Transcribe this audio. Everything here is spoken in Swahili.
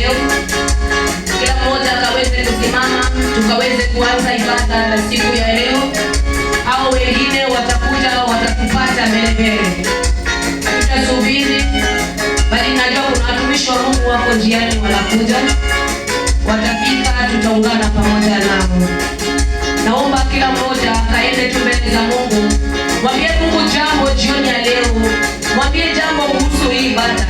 leo. Kila mmoja akaweze kusimama, tukaweze kuanza ibada na siku ya leo. Hao wengine watakuja, watatupata mbele mbele. Hatutasubiri, bali najua kuna watumishi wa Mungu wako njiani wanakuja, watafika, tutaungana pamoja nao. Naomba kila mmoja akaende tu mbele za Mungu, mwambie Mungu jambo jioni ya leo, mwambie jambo kuhusu hii ibada.